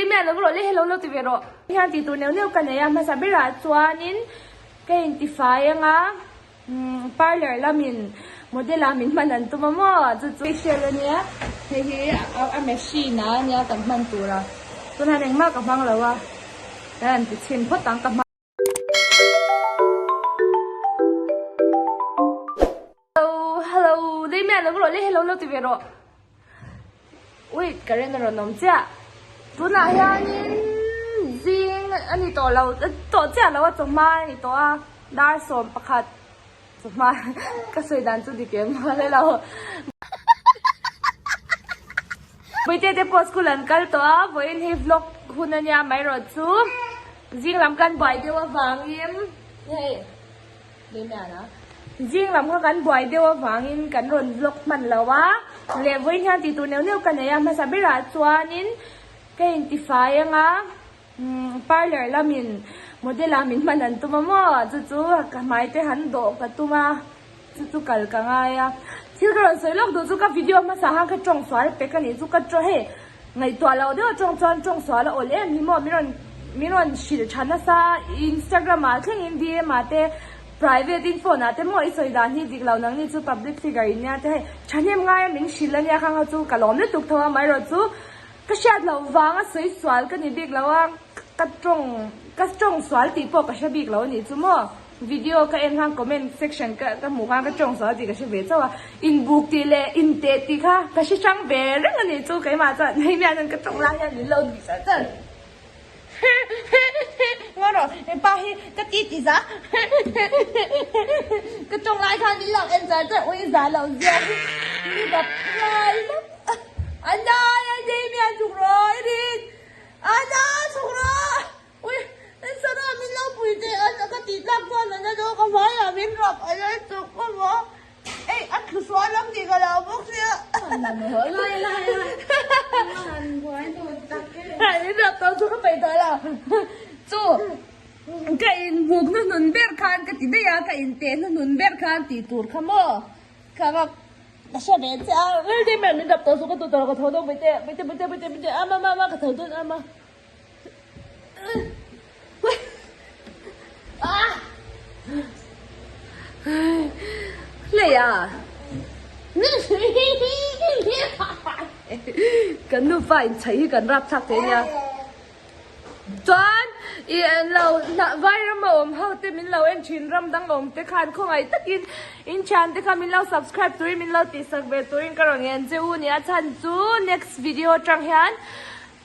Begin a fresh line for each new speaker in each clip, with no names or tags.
Damian lo rawh le hello lo ti ve rawh. Hian tih tur neuh neuh ka nei a hmasa berah chuanin ka intifai anga parlour lamin model ah min hman an tum a maw chu chu facial ania hei hi a machine a ania kan hman tur a tunah hian engmah ka hmang lo a kan han ti chhin phawt ang ka hmang. Hello hello Damian lo rawh le hello lo ti ve rawh. Wait current a rawn awm chiah tunah hianin zing a ni tawh lo tawh chiah lo a chawhma a ni tawh a dar 11 chawhma ka sawi dan chu dik em a lo Puite te pawh school an kal tawh a vawiin hi vlog hun a nia mai rawh chu zing lam kan buai deuh avangin hei. Zing lam kha kan buai deuh avangin kan rawn vlog hman lo a, leh vawiin hian tih tur neuh neuh ka nei a, hmasa berah chuanin ka intifai anga parlour lamin model ah min hman an tum a maw chu chu ka hmai te han dawh ka tum a, chu chu kal ka ngai a, thil ka rawn sawi lawk duh chu ka video hmasa khan ka tawng sual pek a nih chu ka tawng hei ngaihtuah loh deuh a tawng chuan tawng sual a awl em hi maw min rawn min rawn hrilh tha nasa Instagram ah thlengin DM ah te private in phone ah te maw i sawi dan hi dik lo nang ni chu public figure in nia te hei thahnem ngai a min hrilh ania khang kha chu ka lawm lutuk tho a amaherawh chu ka hriat loh vanga sawi sual ka ni bik lo a ka tawng ka tawng sual tih pawh ka hre bik lo a nih chu maw. Video ka en khan comment section ka ka hmuh khan ka tawng sual tih ka hre ve chauh a, inbuk tih leh inteh tih kha ka hre hrang ve reng a nih chu keimah chuan hei miah chuan ka tawng lai hian min lo nuih char char Ngaw rawh hepa hi ka ti ti za ka tawng lai khan min lo en char char ui za loh zia hi mi bap ngai lawk a nai a nei miah chuk rawh i rin a nai chuk rawh. Ui, Sara min lo pui teh a, ka tih tlak chuan a na dawn ka hmaiah min rap a la chuk khawp a, ei a thlu sual ang tih ka lo bawk sia. Min rap tawh chu ka peih tawh lo. Chu ka inbuk hnuhnun ber khan ka ti daih a, ka inteh hnuhnun ber khan tih tur kha maw? Kha ka ka hre ve che a, Rilri min rap tawh chu ka duh tawh lo ka tho dawn Bawihte, Bawihte, Bawihte, Bawihte, Bawihte, ama, ama, ka tho dawn ama. Hlei a Kan nufa inchhaih hi kan rap thlak thei nia. Chuan i lo vai ram a awm ho te min lo en thin ram dang awm te khan khawngaih takin in thian te kha min lo subscribe turin min lo tihsak ve turin ka rawn ngen che u nia chhan chu next video atang hian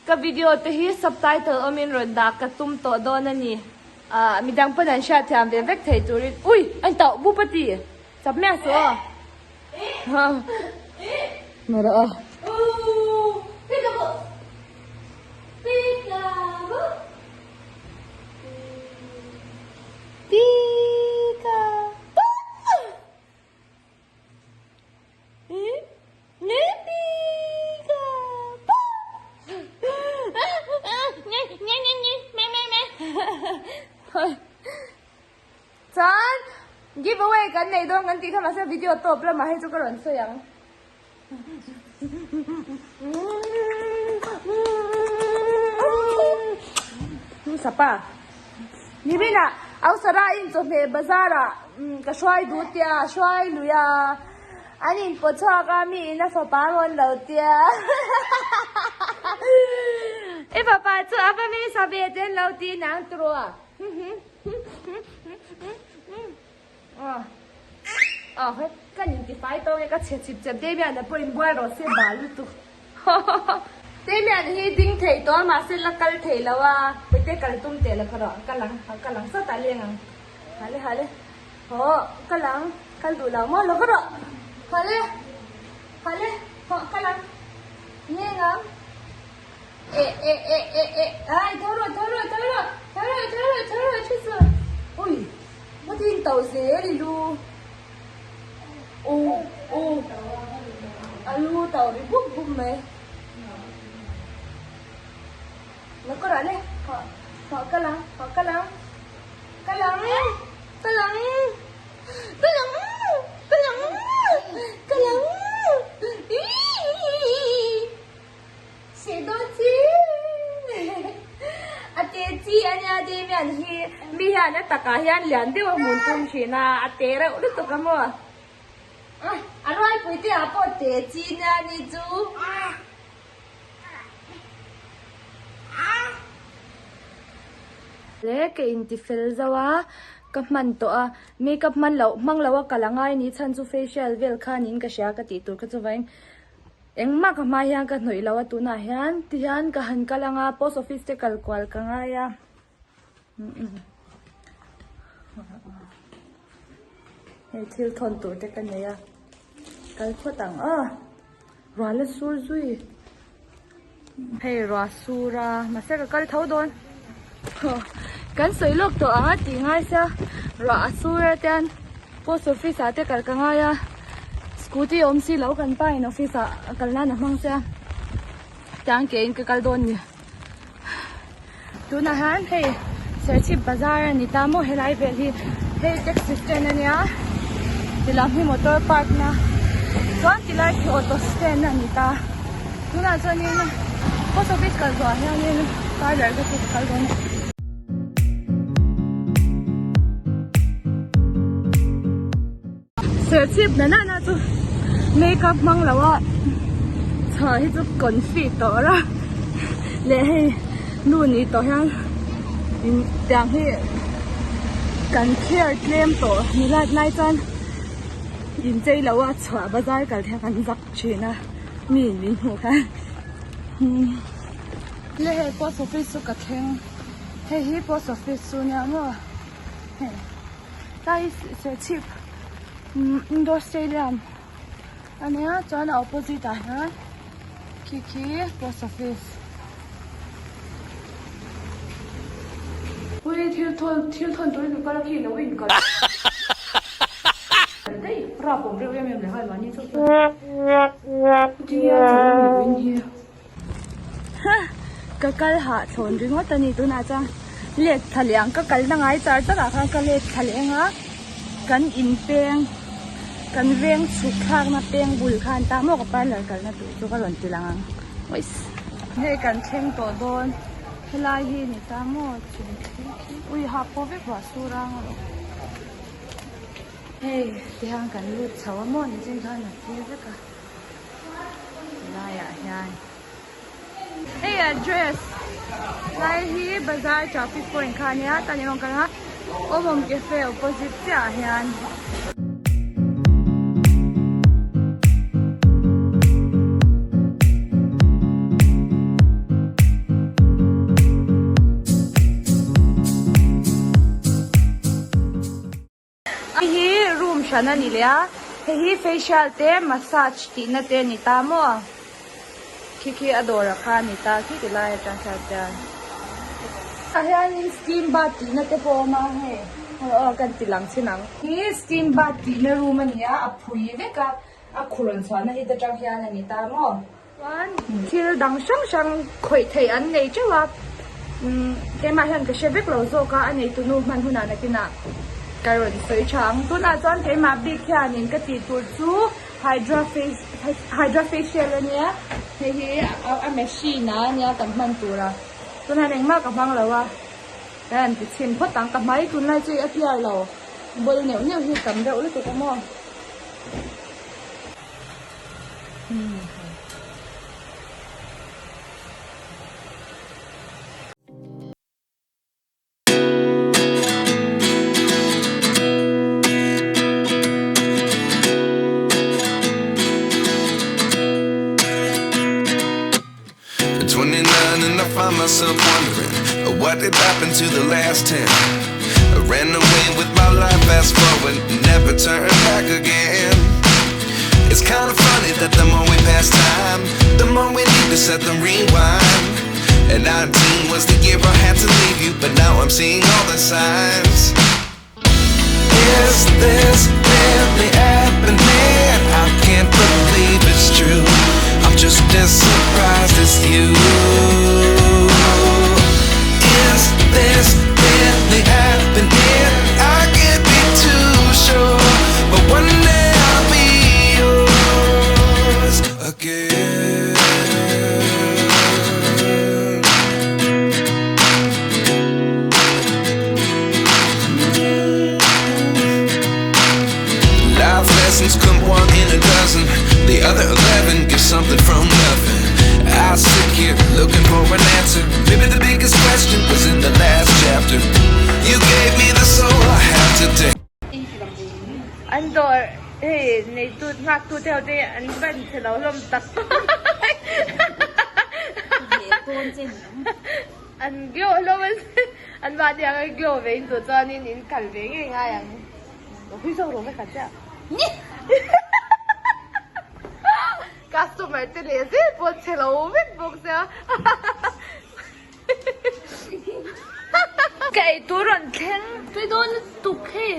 Ka video te hi subtitle awmin rawn dah ka tum tawh dawn a ni. Ahh midang pawn an hriat thiam ve vek thei turin ui a in tauh bup a ti chap miah suh aw. Hmu rawh aw. Chuan give away kan nei dawn kan tih kha mahse video tawp lamah hei chu ka rawn sawi ang. Sapa niminah Ausara in chawhmeh bazar ah ka hruai duh tia hruai lui a an in pawt chhuak a mi in a fapa rawn lo tia i fapa chu a va hming sa ve te an lo ti nang tiraw a. Aw he ka nin ti fai tawng e ka chhe chip chep Damian a pawh in buai rawh se bal lutuk Damian hi ding thei tawh a mahse la kal thei lo a Puite kal tum teh la kha rawh kal ang kal ang sawtah leng ang hale hale haw kal ang kal duh lo maw lo va rawh hale hale haw kal ang leng ang. Eh eh eh eh eh ai tho rawh tho rawh tho rawh tho rawh tho rawh tho rawh thu suh ui maw tin to zel i lu u u a lu to ri bup bup mai la kawr ah le hawh hawh kal ang hawh kal ang kal ang kal ang kal ang kal ang kal ang ih. Seh dawn chi. A te chi a nia Damian hi mi hian a takah hian lian deuh a hmun tum thin a, a te reuh lutuk a maw. A rualpui te ah pawh te chi nia ni chu. Le ka inti fel zo a, ka hman tawh a, makeup hman loh hmang loh a kal a ngai ni chhan chu facial vel kha niin ka hria ka tih tur kha chuvain engmah ka hma hian ka hnawih lo a tunah hian tihian ka han kal ang a post office te kal kual ka ngai a. Hei thil thawn tur te ka nei a kal phawt ang aw ruah la sur zui hei ruah sur a mahse ka kal tho dawn kan sawi lawk tawh ang a tih ngai sia ruah a sur a tian post office ah te kal ka ngai a scooty awm si lo kan pa in office ah a kal nan a hmang sia tiang ke in ka kal dawn ni. Tunah hian hei Serchhip bazar a ni ta maw helai vel hi hei taxi stand a nia tilam hi motor park na chuan tilai khi auto stand a ni ta tunah chuanin post office kal zawhah hianin parlour te chu ka kal dawn a. Serchhip na nana chu makeup hmang lo a chhuah hi chu confi tawh ra leh hei nu ni tawh hian in tiang hi kan care tlem tawh ni lai lai chuan inchei lo a chhuah bazar kal te kan zak thin a mi in min hmuh khan leh hei post office chu ka thleng hei hi post office chu nia maw hei. Tlai Serchhip Indoor Stadium a nia chuan a opposite ah hian khi khi post office. Ui thil thawn thil thawn turin ka kal a khi lo in kal daih rap awm reuh em em leh nghal mahni chauh chuan tinge a chawlh a ni hi. Ka kal hah thlawn ringawt a ni tunah chuan let thla leh ang ka kalna ngai char char ah khan ka let thla leh ang a kan in peng kan veng chhuk thlakna peng bul khan ta maw ka parlour kalna tur chu ka rawn ti lang ang ois hei kan thleng tawh dawn helai hi ni ta maw chung khi khi ui hah pawh vek ruah sur ang alawm hei tihian kan lut chho a maw nichin khan a thlir vek a. Tilaiah hian hei address lai hi bazar traffic point kha ania tah ni rawn kal a awmawm cafe opposite chiah ah hian. Hei hi room hran a ni leh a hei hi facial te massage tih na te a ni ta maw khi khi a dawr ah kha a ni ta khi ti lai atang hian chuan tah hianin steam bath tih na te pawh a awm a hei aw kan ti lang chin ang hi steam bath tih na room a ni a a phui vek a a khur rawn chhuah na hi te tang hian a ni ta maw. Chuan thil dang hrang hrang khawih theih an nei teuh a, umm keimah hian ka hre vek lo zawk a, a neitu nu hman hunah nakinah ka rawn sawi tha ang. Tunah chuan keimah bik hianin ka tih tur chu hydra face hydra facial a nia, hei hi a machine a nia kan hman tur a, tunah hian engmah ka hmang lo a, ka han ti chhin phawt ang, ka hmai tunlai chu a clear lo, ball neuh neuh hi tam deuh lutuk a maw.
At 29 and I find myself wondering what did happen to the last 10. I ran away with my life, fast forward, never turn back again. It's kind of funny that the more we pass time, the more we need to set the rewind. And 19 was the year I had to leave you, but now I'm seeing all the signs. Is this really happening? I can't believe it's true. I'm just as surprised as you. Is this really happening? I can't be too sure, but one day I'll be yours again.
Dawr hei neitu nghak tu te ho te an van chhe lo hlawm tak an glow hlawm a an mahni ang a glow ve in duh chuanin in kal ve ngei ngai ang hui zawk rawh vek ang che a customer te leh zel pawh chhe lo vek bawk sia. Ka eitur rawn thleng tui dawn lutuk hei.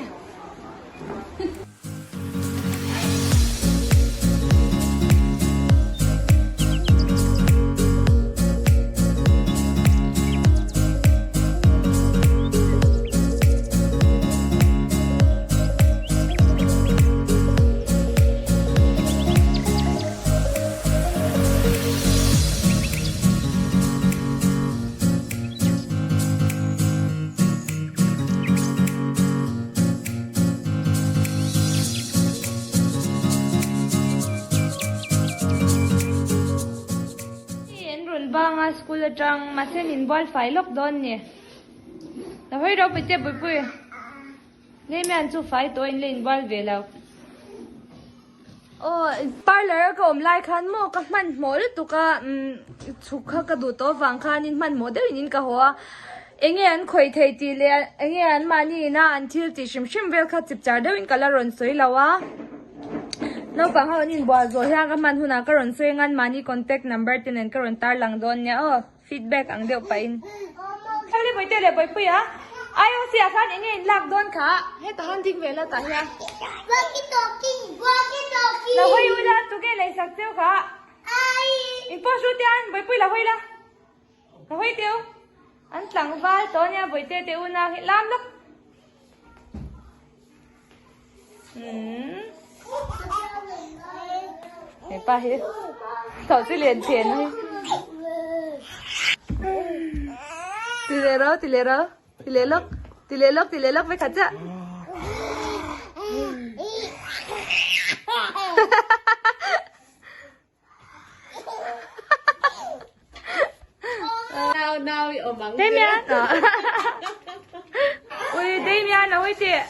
An rawn bang a school atang mahse min bual fai lawk dawn ni. La hawi ropui te Puipui. Lei chu fai tawh in la inbual ve lo. Aw parlour a ka awm lai khan maw ka hmanhmawh lutuk a umm chhuk kha ka duh tawh avang khanin hmanhmawh deuhin in ka haw a enge an khawih thei tih leh enge an mahni ina an thil tih hrim hrim vel kha chip char deuhin ka la rawn sawi lo a naupang ho an inbual zawh hian ka hman hunah ka rawn sawi ang a an mahni contact number te nen ka rawn tarlang dawn nia aw. Feedback ang deuh pahin. Family Bawihte leh Bawihpuia IOC ah khan enge in lak dawn kha hetah han ding ve la tah hian.
Walkie talkie, walkie talkie.
La hawi ula tuge lei sak cheu kha. In post ru te an Bawihpui la hawi la. La hawi teu. An tlangval tawh ania Bawihte te unau hi lam lawk. Hepa hi tho chu lian chen hi ti leh ro ti leh ro ti leh lawk ti leh lawk ti leh lawk vekhat chiah Damian Ui Damian a hui tih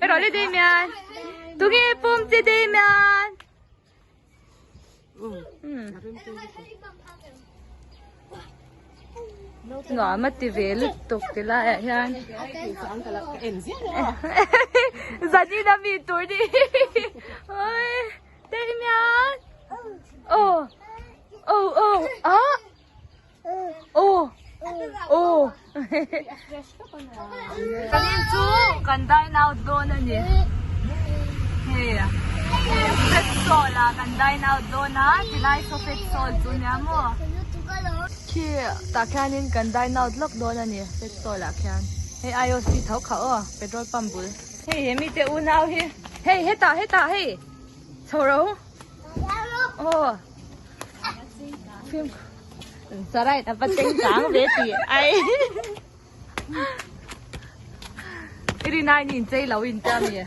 Rawh le Damian Tunge pum che Damian Nuam a ti ve lutuk ti laiah hian Zanina mi tur ni oi Damian oh oh oh ah oh oh Kan in chu kan dine out dawn a ni hei petrol ah kan dine out dawn a tilai saw petrol chu nia maw khi tah khianin kan dine out lawk dawn a ni petrol ah khian hei IOC tho kha aw petrol pump bul hei he mite unau hi hei hetah hetah hei chho ro aw Sarai ta pateng chang ve ti ai. Iri nai nin chei lo in cha mi.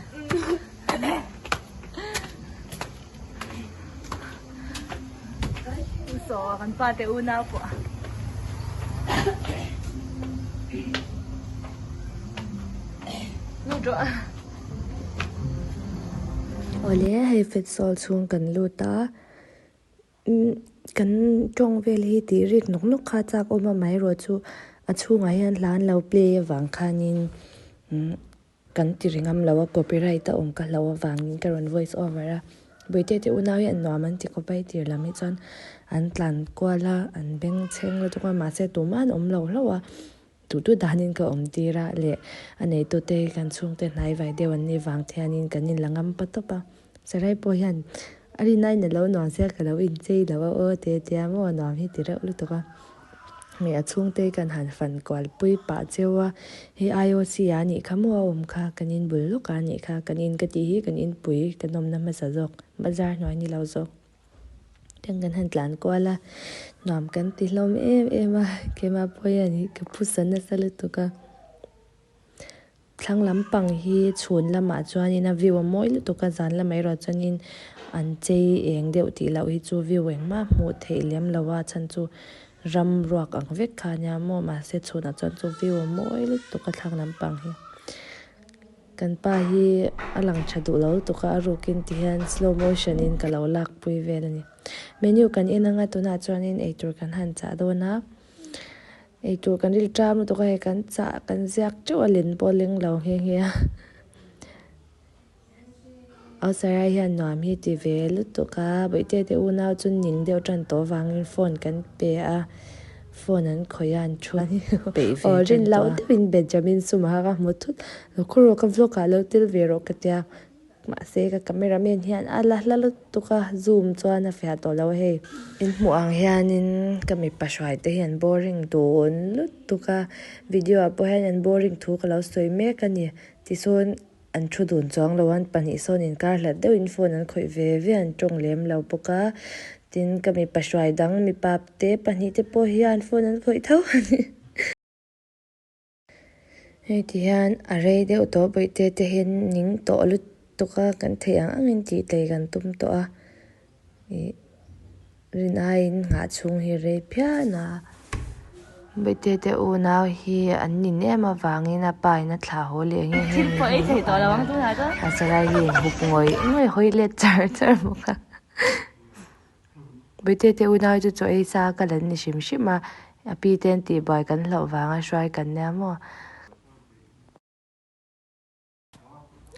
So kan pa te u nau pawh. Nu rawh.
Awle hei Fetsawl chhung kan lut a. Kan tawng vel hi tih rik nawk nawk kha chak awm a amaherawh chu a chhungah hian hla an lo play avang khanin kan ti ri ngam lo a copyright a awm ka hlo avangin ka rawn voice over a Bawihte te unau hi an nuam an ti khawp a heti lam hi chuan an tlan kual a an beng chheng lutuk a mahse tumah an awm lo hlauh a duh duh danin ka awm tir a leh a neitute kan chhungte hnai vai deuh an nih vang te hianin kan inla ngam pa tawp a. Sarai pawh hian a rin aiin a lo nuam sia ka lo inchei lo a aw te tia maw nuam hi ti reuh lutuk a. Hei a chhungte kan han fan kual pui pah cheu a, hei IOC ah anih kha maw a awm kha kan in bul lawk ah anih kha kan in ka tih hi kan inpui kan awmna hmasa zawk bazar hnuai ni lo zawk. Tiang kan han tlan kual a nuam kan ti hlawm em em a keimah pawh hian ka phusa nasa lutuk a. Thlang lampang hi chhun lamah chuanin a view a mawi lutuk a, zan lamah erawh chuanin an chei eng deuh tih loh hi chu view engmah hmuh theih lem lo a chhan chu ram ruak ang vek kha ania maw mahse chhunah chuan chu view a mawi lutuk a thlang lampang hi. Kan pa hi a lang tha duh lo lutuk a, a rukin ti hian slow motion in ka lo lak pui vel a ni. Menu kan en anga tunah chuanin eitur kan han chah dawn a. Eitur kan ril ṭam lutuk a hei kan chah kan ziak ṭeuh a len pawh a leng lo nghe nghe a. Outside ah hian nuam hi ti ve lutuk a bawihte te unau chu ning deuh ṭan tawh avangin phone kan pe a phone an khawih a an thu peih ve ṭan tawh a. Deuhin Benjamin Suma kha ka hmu thut lo khaw rawh ka vlog ah lo tel ve rawh ka tia. Mahse ka camera man hian a la hla lutuk a, zoom chuan a fiah tawh lo a hei. In hmuh ang hianin ka mipa hruai te hi an boring dawn lutuk a, video ah pawh hian an boring thu ka lo sawi mek a ni. Tisawn an thu dun chuang lo a, an pahnih sawn inkar hlat deuhin phone an khawih ve ve an tawng lem lo bawk a. Tin ka mipa hruai dang mipa te pahnih te pawh hian phone an khawih tho a ni. Hei ti hian a rei deuh tawh bawihte te hian ning tawh lutuk a kan theih ang angin tih tlei kan tum tawh a ih rin aiin nghah chhung hi rei phian a bawihte te unau hi an nin em avangin a pa in a thlah haw leh nge nge a sarai hi hup ngawih ngawih hawi let char char bawk a. Bawihte te unau chu chaw ei sa ka lan ni hrim hrim a, a pi te an tihbuai kan hlauh vanga hruai kan nia maw.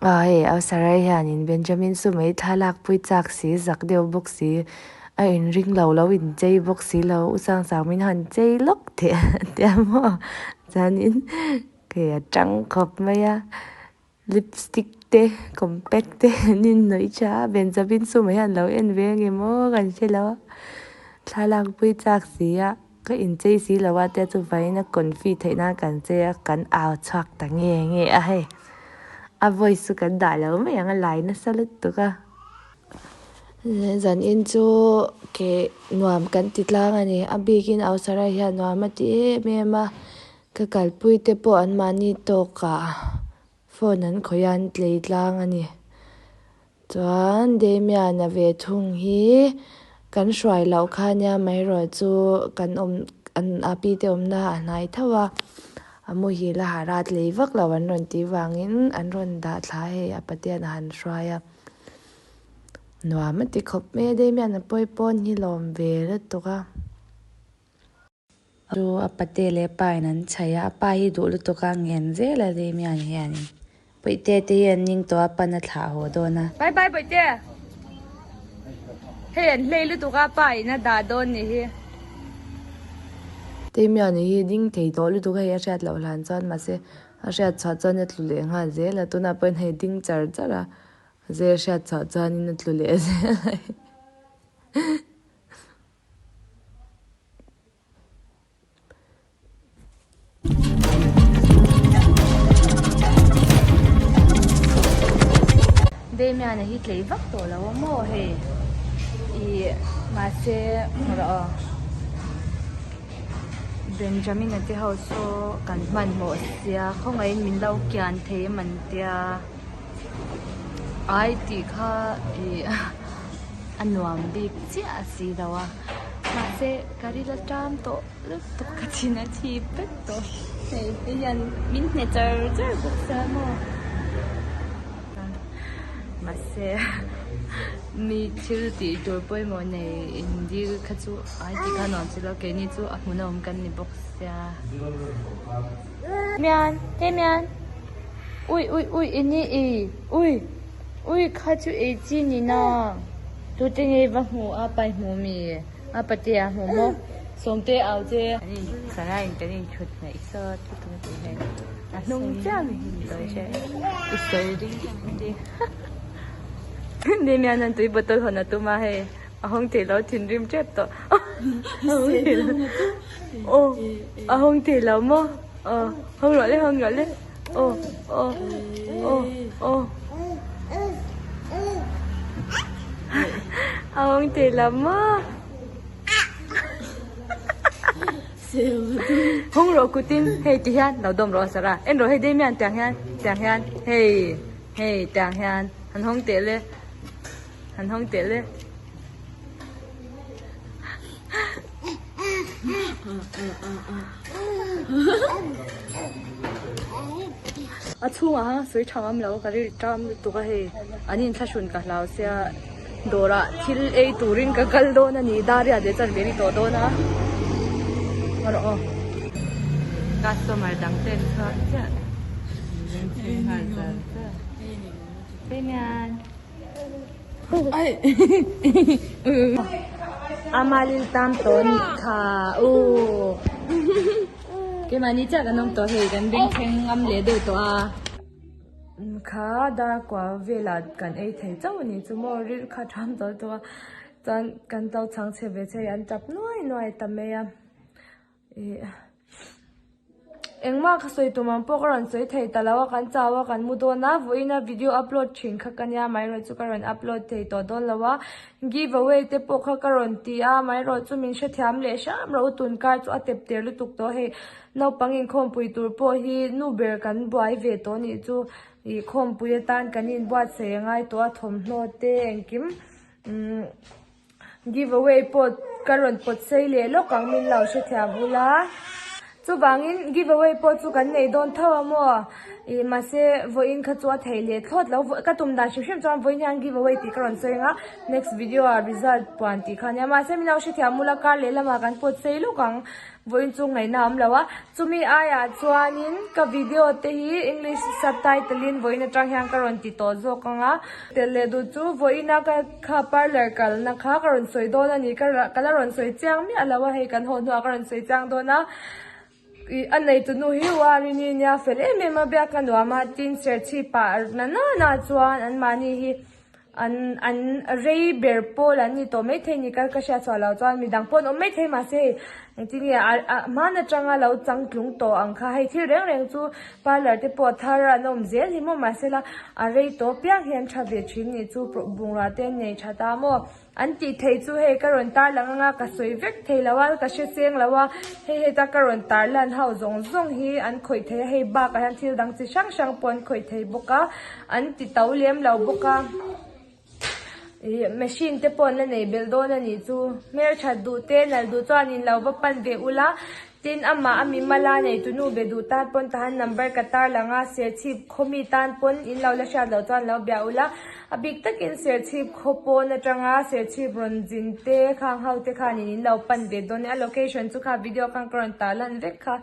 Aw hei au Sarai hianin Benjamin chu mai thla lakpui chak si, zak deuh bawk si, a inring lo lo inchei bawk si lo, u Sangsang min han chei lawk teh a tia maw chuanin kei a tang khawp mai a. Lipstick te compact te an inhnawih tha a Benjamin chu mai hian lo en ve ange maw kan hre lo a thlalak pui chak si a ka inchei si lo a tia chuvangin a confi theih nan kan chei a kan au chhuak ta nge nge a hei a voice chu kan dah lo mai ang a lai nasa lutuk a zan in chu ke nuam kan ti tlang a ni a bikin Ausara hian nuam a ti em em a. Ka kalpui te pawh an mahni tawkah phone an khawih a an tlei tlang a ni. Chuan Damian-a ve thung hi kan hruai loh kha nia amaherawh chu kan awm an a pi te awmna a hnai tho a, a muhil a harh a tlei vak lo an rawn tih vangin an rawn dah thla hei a patean a han hruai a. Nuam a ti khawp mai a Damian-a pawi pawn hi lawm ve lutuk a. Chu a pate leh pa in an chhaih a, a pa hi duh lutuk a ngen zel a Damian hianin Bawihte te hi an ning tawh a pan a thlah haw dawn a.
Bye bye Bawihte. Hei an hlei lutuk a pa in a dah dawn nih hi.
Damian hi ding thei tawh lutuk a hei a hriat loh hlan chuan mahse a hriat chhuah chuan a tlu leh nghal zel a tunah pawhin hei ding char char a mahse a hriat chhuah chuanin a tlu leh zel a.
Damian-a hi tlei vak tawh lo a maw hei ih mahse rawh aw Benjamin-a te ho saw kan hmanhmawh sia khawngaihin min lo kian thei em an tia. Ai tih kha ih a nuam bik chiah a si lo a mahse ka ril a ṭam tawh lutuk ka thin a thi vek tawh hei hei hian min hne char char bawk sia maw mahse mi thil tih tur pawimawh nei in dil kha chu ai tih kha nuam si lo keini chu a hmun a awm kan ni bawk sia. Mian hey mian. Ui ui ui ini i ui ui kha chu ei chi ni na tute nge va hmu a pai hmu mi a pate a hmu maw sawmte au che sana in kan in thut hnaih sawt lutuk a tih hei a hnung chiah mi hi ni dawn che i sawi ring ti Damian an tui bottle hawn a tum a hei a hawng thei lo thinrim tep tawh a hawng thei lo aw a hawng thei lo maw. Ờ, hông gọi lên, hông gọi lên. Ô, ô, ô, ô. Ông thì lắm á. Hawng rawh kutin hei ti hian lo dawm rawh a Sarah. En rawh hei Damian tiang hian tiang hian hei hei tiang hian han hawng teh le han hawng teh le. A chhungah khan a sawi tha ngam lo ka rilru tam lutuk a hei an inthlahrun ka hlau sia dawrah thil ei turin ka kal dawn a ni dar riat leh chuan ve ni tawh dawn a rawh aw customer dang ten chhuak chiah Amalil tam tawh a nih kha u keimahni chiah kan awm tawh hei kan beng thleng ngam leh deuh tawh a kha dar kua velah kan ei thei chauh a ni chu maw ril kha tham tawh tawh a chuan kan to chhang chhe ve chhe hi an tap nuai nuai ta mai a ih. Engmah ka sawi tum ang pawh ka rawn sawi thei ta lo a, kan chau a kan mu dawn a, vawiina video upload thin kha ka nia amaherawh chu ka rawn upload thei tawh dawn lo a, give away te pawh kha ka rawn ti a, amaherawh chu min hrethiam leh hram rawh u tun kar chu a tep ter lutuk tawh hei naupang inkhawmpui tur pawh hi nu ber kan buai ve tawh nih chu ih khawmpui atan kan inbuatsaih a ngai tawh a thawmhnaw te engkim umm. Give away pawh ka rawn pawt sei leh lawk ang min lo hrethiam ula. Chuvangin give away pawh chu kan nei dawn tho a maw? Ih mahse vawiin kha chu a theih leh thlawt lo. Ka tum dan hrim hrim chuan vawiin hian give away tih ka rawn sawi ang a, next video ah result puan tih kha ania. Mahse min lo hrethiam ula kar leh lamah kan pawt sei lawk ang. Vawiin chu ngaihna a awm lo a, chumi aiah chuanin ka video te hi English subtitle in vawiin atang hian ka rawn ti tawh zawk ang a. Tel leh duh chu vawiina ka kha parlour kalna kha ka rawn sawi dawn a ni, ka ka la rawn sawi chiang miah lo a, hei kan haw hnuah ka rawn sawi chiang dawn a. Ih a neitu nu hi Uarini nia fel em em a, biak a nuam a, tin serchhip ah na na chuan anmahni hi An an rei ber pawl an ni tawh maithei ni ka ka hriat chhuah loh chuan midang pawh an awm maithei mahse hei engtin nge a a hman atanga lo changtlung tawh ang kha hei thil reng reng chu parlour te pawh thar an awm zel hi maw mahse la a rei tawh piang hian tha ve thin ni chu bungrua te an nei tha ta maw an tih theih chu hei ka rawn tar lang anga ka sawi vek thei lo a ka hre cheng lo a hei heta ka rawn tar lan ho zawng zawng hi an khawih thei a hei bakah hian thil dang chi hrang hrang pawh an khawih thei bawk a. An ti to lem lo bawk a, ih machine te pawh an la nei belh dawn a nih chu. Hmelthat duh te nalh duh chuan in lo va pan ve ula, tin amah a mimal a nei tunu be duh tan pawn tahan number ka tar lang a, serchhip khaw mi tan pawn in lo la hriat loh chuan lo bia ula, a bik takin serchhip khaw pawn atanga serchhip rawn zin te khang ho te khanin in lo pan ve dawn a nia, location chu kha video khan ka rawn tah lan vek kha.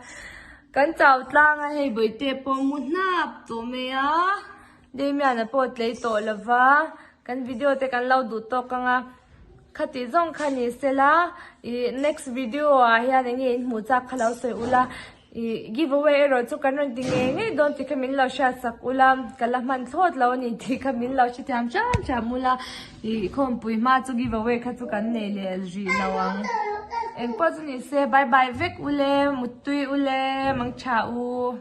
Kan chau tlang a hei bawihte pawh mu hnap tawh mai a, Damian-a pawh tlei tawh lo va, kan video te kan lo duh tawk ang a, khati zawng kha ni sela ih next video ah hian eng nge in hmuh chak kha lo sawi ula, ih give away erawh chu kan rawn ti ngei ngei dawn tih kha min lo hriat sak ula, ka la hman thlawt lo a ni tih kha min lo hrethiam hram hram ula, ih khawmpui hma chu give away kha chu kan nei leh rih lo ang. Engpawh chu ni se bye bye vek ule, muttui ule, mangtha u.